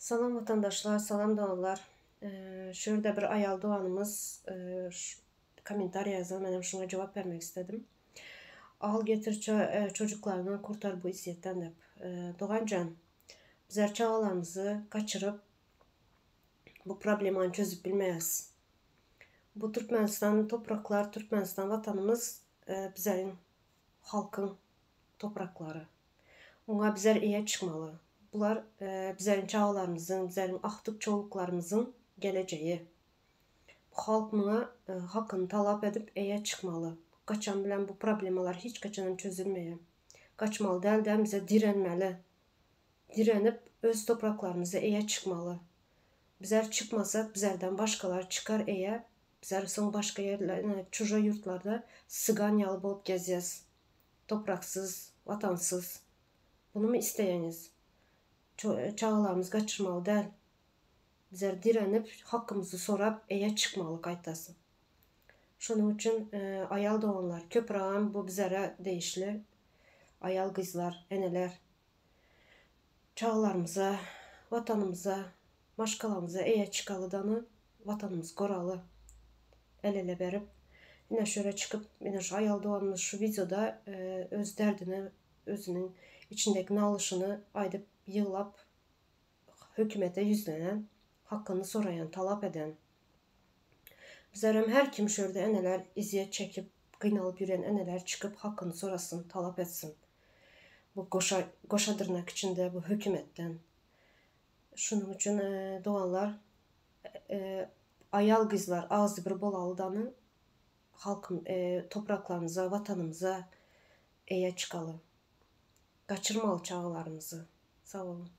Salam watandaşlar, salam doganlar. Şu ýerde bir aýal doganymyz kommentariýa ýazan, menem şuňa jogap bermek istedim. Al getir çocuklaryňy kurtar bu ezýetden diýip. Doganjan, bizler çagalarymyzy gaçyryp bu problemany çözüp bilmeýäs. Bu Türkmenistan topraklar, Türkmenistan watanymyz bizleriň halkyň topraklary. Oňa bizler eýe çykmaly. Bular bizleriň çagalarymyzyň, bizleriň agtyk-çowluklarymyzyň gelejegi. Bu halk muňa hakyny talap edip eýe çykmaly. Gaçan bilen bu problemalar hiç haçanam çözülmeýär. Gaçmaly däl-de bize direnmeli. Direnip öz topraklarymyza eýe çykmaly. Bizler çykmasak bizlerden başgalar çykar eýe, bizler soň başga ýerler, çuja ýurtlarda sygan ýaly bolup gezýäs. Topraksyz, watansyz. Bunumy isleýäňiz? Çagalarymyzy gaçyrmaly däl. Bizler direnip, hakymyzy sorap, eýe çykmaly gaýtasy. Şonuň üçin aýal doganlar, köprägem bu bizlere degişli, aýal gyzlar, eneler. Çagalarymyza, watanymyza, maşgalamyza eýe çykaly dany, watanymyzy goraly. El-ele berip, ine şu ýere çykyp, ine şu aýal doganymyz şu wideoda öz derdini, özüniň içindäki nalyşyny aýdyp, ýyglap, hökümete ýüzlenen, hakyny soraýan, talap eden. Bizlerem her kim şu ýerde eneler ezýet çekip, gynalyp ýören eneler çykyp hakyny sorasyn, talap etsin. Bu goşa, goşa dyrnak içinde bu hökümetden. Şunuň üçin doganlar, aýal gyzlar agzybir bolaly dany halkym topraklarymyza, watanymyza eýe çykaly. Gaçyrmaly çagalarymyzy. Sag boluň.